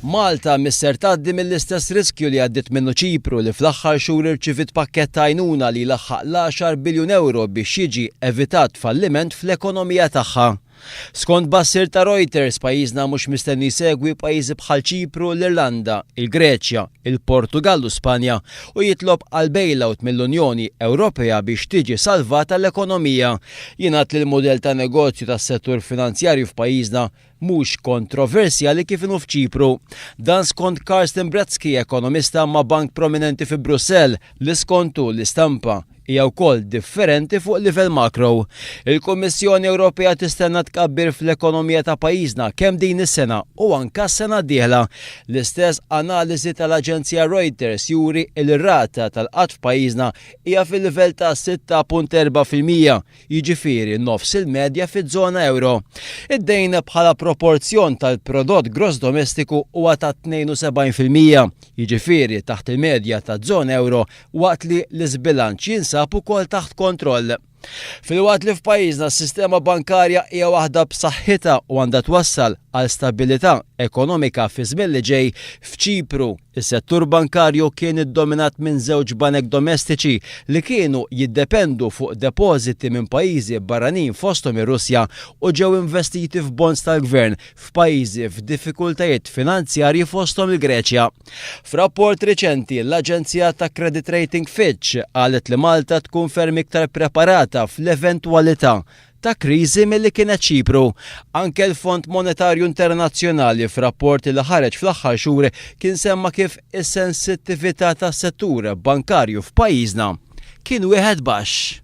Malta mhix ser tgħaddi mill-istess riskju li għaddiet minnu Ċipru li fl-aħħar xhur irċiviet pakkett ta' għajnuna li jlaħħaq l-għaxar biljun ewro biex jiġi evitat falliment fl-ekonomija tagħha. Skont tbassir ta' Reuters, pajjiżna mhux mistenni jsegwi pajjiżi bħal Ċipru, l-Irlanda, il-Greċja, il-Portugall u Spanja u jitlob għal bailout mill-Unjoni Ewropea biex tiġi salvata l-ekonomija. Jingħad li l-mudell ta' negozju tas-settur finanzjarju f'pajjiżna mhux kontroversjali kif inhu f'Ċipru. Dan skont Carsten Brzeski, ekonomista ma' bank prominenti fi Brussell, li skontu l-istampa hija wkoll differenti fuq livell makro. Il-Kummissjoni Ewropea tistenna tkabbir fl-ekonomija ta' pajjiżna kemm din is-sena u anka s-sena d-dieħla. L-istess analiżi tal-Aġenzija Reuters juri il-rata tal-qgħad f'pajjiżna hija fil-livell ta' 6.4%, jiġifieri nofs il-medja fiż-żona ewro. Id-dejn bħala proporzjon tal-prodott gross domestiku huwa ta' 72%, jiġifieri taħt il-medja taż-żona ewro waqt li l-iżbilanċ jinsab ukoll taħt kontroll. Filwaqt li f'pajjiżna s-sistema bankarja hija waħda b'saħħitha u għandha twassal għal stabilità ekonomika fi żmien li ġej, f'Ċipru Is-settur bankarju kien iddominat minn żewġ banek domestiċi li kienu jiddependu fuq depożiti minn pajjiżi barranin fosthom ir-Russja u ġew investiti f'bonds tal-gvern f'pajjiżi f'diffikultajiet finanzjarji fosthom il-Greċja. F'rapport riċenti, l-aġenzija ta' credit rating Fitch qalet li Malta tkun ferm iktar preparata fl-eventwalità ta' kriżi milli kienet Ċipru. Anke l-Fond Monetarju Internazzjonali f'rapport li ħareġ fl-aħħar xhur kien semma kif is-sensittività tas-settur bankarju f'pajjiżna kien wieħed baxx.